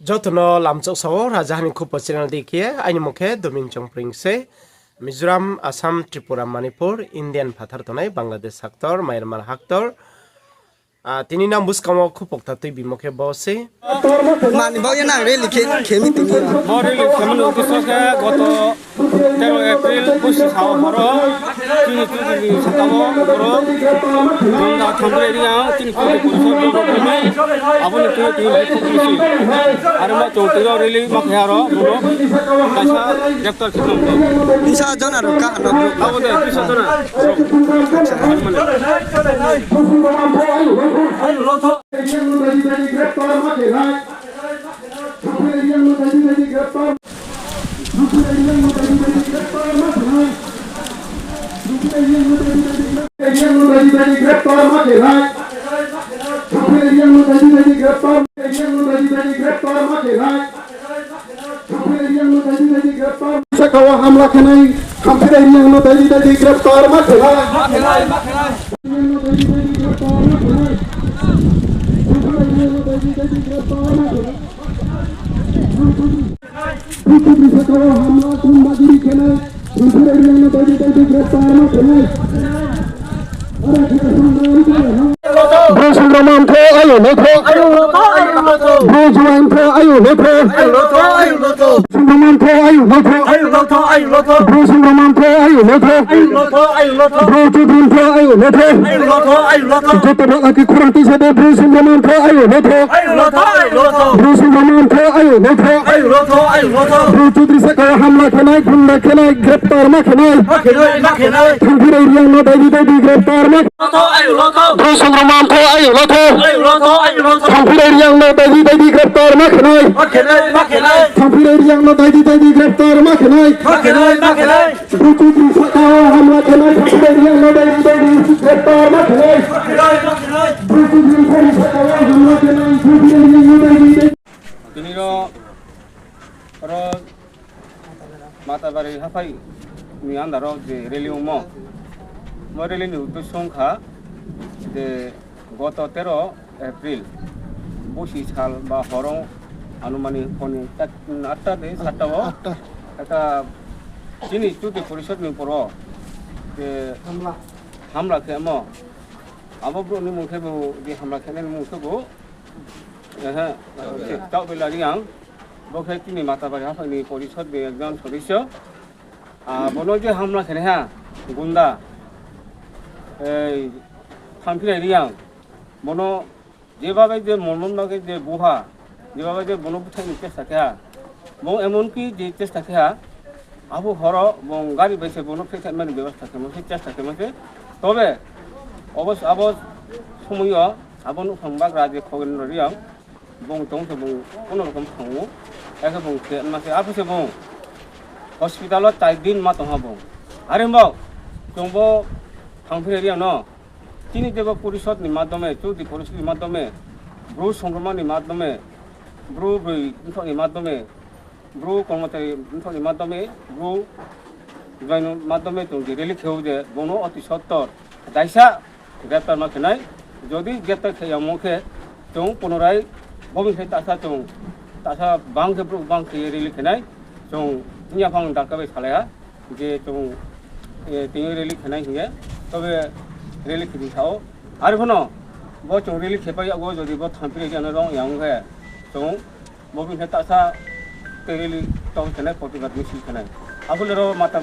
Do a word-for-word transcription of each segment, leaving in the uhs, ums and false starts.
Joto no lamchok sao, Rajaha ni Khupo channel di khe, aini mung khe Domin Chongpring se. Mizoram, Assam, Tripura, Manipur, Indian phathar tongnai, Bangladesh haktor, Myanmar haktor. Ah, tini nang buskang wo khupok ta tuibimo khe bo se. Mani bo ye nang rally khe, khe meeting yo. Bo rally khe mani uddesho khe goto tero April, bosi sao horo, chini chudri ni saka wo boro, Gunda Thamphri Reang, chini chudri porishod boro boro, abo ni tui tui bikhu khusi. Are ma chong tui rally ma khe aro, boro, kaisa greptar khe tong. Bisa jona ro ka ano. Abo de, bisa jona. Saka wo hamla khenai, Thamphri Reang no daidi daidi greptar ma khenai. Saka wo hamla, gundagiri khenai, Thamphri Reang no daidi daidi greptar ma khenai. Bru Songrama mtho, ayu mtho. Bru Juaing mtho, ayu mtho. Songrama mtho, ayu mtho. Bru Songrama mtho, ayu mtho. Bru Chudri mtho, ayu mtho. Joto rao laki khorang tuisa de, Bru Songrama mtho, ayu mtho. Bru Songrama mtho, ayu mtho. Bru Chudri saka hamla khenai, gunda khenai, greptar ma khenai. Thamphri Reang no daidi daidi greptar ma Bru Songrama mtho, ayu mtho. Thamphri Reang no daidi daidi greptar ma khenai. Thamphri Reang no daidi daidi greptar ma khenai. Bru Chudri saka wo hamla khenai, Thamphri Reang no daidi daidi greptar ma khenai. Bru Chudri saka wo hamla khenai, Thamphri Reang no daidi daidi. Tini ro, ro Matabari haphai ni under wo je rally ongmo, bo rally ni uddesho ong kha je goto tero April, bosi sal ba horo, anumani phone ni atta de satta wo, atta. Ekta chini chudri porishod ni poro je hamla khemo, abo brouh ni mung khe bo, je hamla khenai ni mung khe bo, Chaoh Bela Reang, bo khe chini Matabari haphai ni porishod ni ekjon sodosyo. Ah, bono je hamla khenaiha, gunda, Thamphri Reang, bono jeba bai je mormon no khe je buha, jeba bai je bono buthaih ni chesta khe ha, bo emon ki je chesta khe ha, abo horo bung gari bai se bono phehthaih mani bebostha khemo se, chesta khemo se. Tobe abo, abo somoi yo abo nouhkhang bagra je Khogendro Reang, bung tong se bung kono rokom thang ou, akhe bung khe ma se, apho se bung hospital wo char din ma tong ha bung. Are bo chung bo Thamphri Reang no chini jebo porishod ni madhyome, chudri porishod ni madhyome, Bru Songrama ni madhyome, Bru broi mthoh ni madhyome, Bru kormochari mthoh ni madhyome, Bru join ni madhyome chung je rally khe ou je, bung no oti sottor daisa greptar ma khe nai. Jodi greptar khe yamo khe, chung punorai bobing khe tasa chung, tasa bang khe brouh bang khe ye rally khe nai. Chung hing ya phang dakka bai salai ha je chung tini rally khe nai hing ye, tobe rally khe di sa ou. Are pho no bo chung rally khe pai yag wo, jodi bo Thamphri Reang no rong ya ong khe, chung bobing khe tasa tei rally tong khe nai, protibad misil khe nai. Abo le ro mata,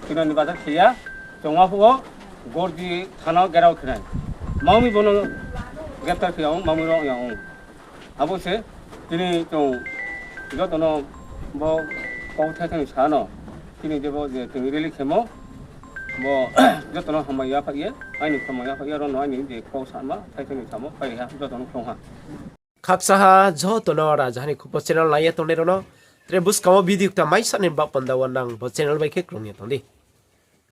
tino ni bazar khe ya, chung aphuh wo Gordi thana wo gherao khe nai. Mami bono greptar khe ya ong, mami rong ya ong. Abo se tini chung joto no bo kau thaithani sa no, tini jebo je tini rally khemo, bo joto no hambai ya phai ye, aini hambai ya phai ye, ro no aini je kau sama thaithani samo phai ha, joto no khlong ha. Khakcha ha joto no Rajaha ni Khupo channel nai ye tongnai rao no, tre buskang wo video kta maisa ni baoh panda wo nang bo channel bai khe krung ye tong di.